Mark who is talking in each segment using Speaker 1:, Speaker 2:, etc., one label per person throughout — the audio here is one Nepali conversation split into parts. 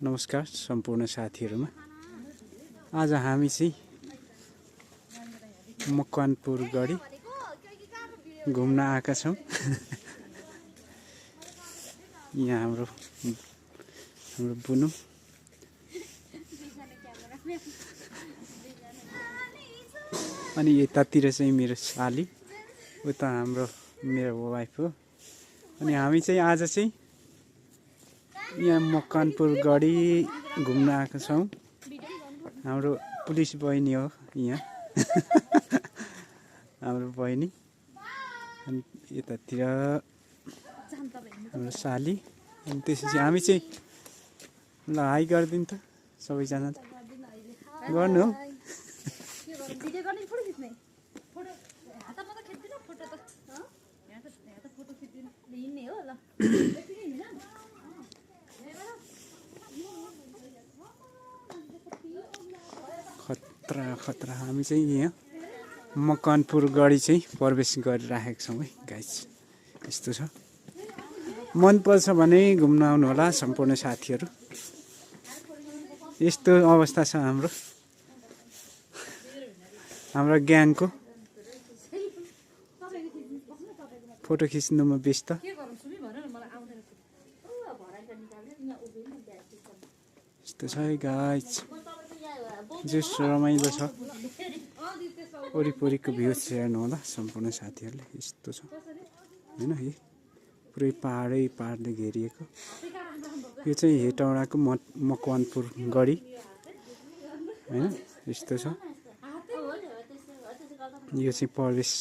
Speaker 1: नमस्कार सम्पूर्ण साथीहरुमा। आज हामी चाहिँ मकवानपुर गढी घुम्न आएका छौं। यहाँ हाम्रो बुनु अनि यतातिर चाहिँ मेरो साली, उता मेरो वाइफ हो। अनि हामी चाहिँ आज चाहिँ यहाँ मकवानपुर गढी घुम्न आएका छौं। हाम्रो पुलिस बहिनी हो यहाँ। हाम्रो बहिनी अनि यतातिर हाम्रो साली। अनि त्यसपछि हामी चाहिँ ल हाई गर्दिन त सबैजना त गर्नु हो। खतरा हामी चाहिँ यहाँ मकवानपुर गढी चाहिँ प्रवेश गरिराखेका छौं है गाइस। यस्तो छ, मन पर्छ भने घुम्न आउनु होला सम्पूर्ण साथीहरु। यस्तो अवस्था छ हाम्रो ग्याङको। फोटो खिच्नुमा व्यस्त। यस्तो छ है गाइस, जस रमाइलो छ। वरिपरिको भ्यू हेर्नु होला सम्पूर्ण साथीहरुले। यस्तो छ हैन, है पुरै पहाडले घेरिएको। यो चाहिँ हेटौडाको मकवानपुर गढी हैन। यस्तो छ, यो चाहिँ प्रवेश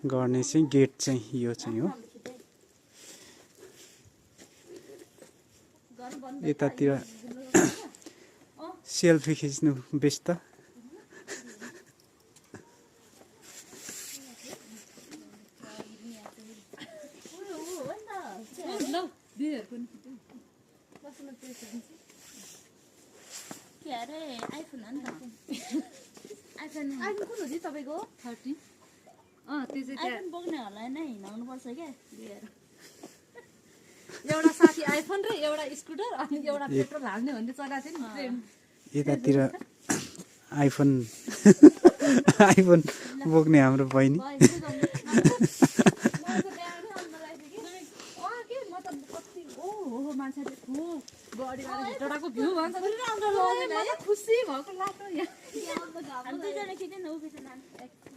Speaker 1: गर्ने चाहिँ गेट चाहिँ यो चाहिँ हो। यतातिर सेल्फी खिच्नु व्यस्त।
Speaker 2: आइफोन कुन हो जी तपाईको? 13 त्यो चाहिँ आइफोन बोक्ने होला नै हिँडाउनु पर्छ के लिएर। एउटा साथी आइफोन र एउटा स्कुटर अनि एउटा पेट्रोल हाल्ने भन्ने चला थियो नि।
Speaker 1: यतातिर आइफोन बोक्ने हाम्रो बहिनी।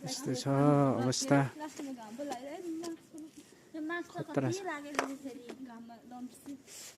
Speaker 1: यस्तो छ अवस्था। खतरा छ।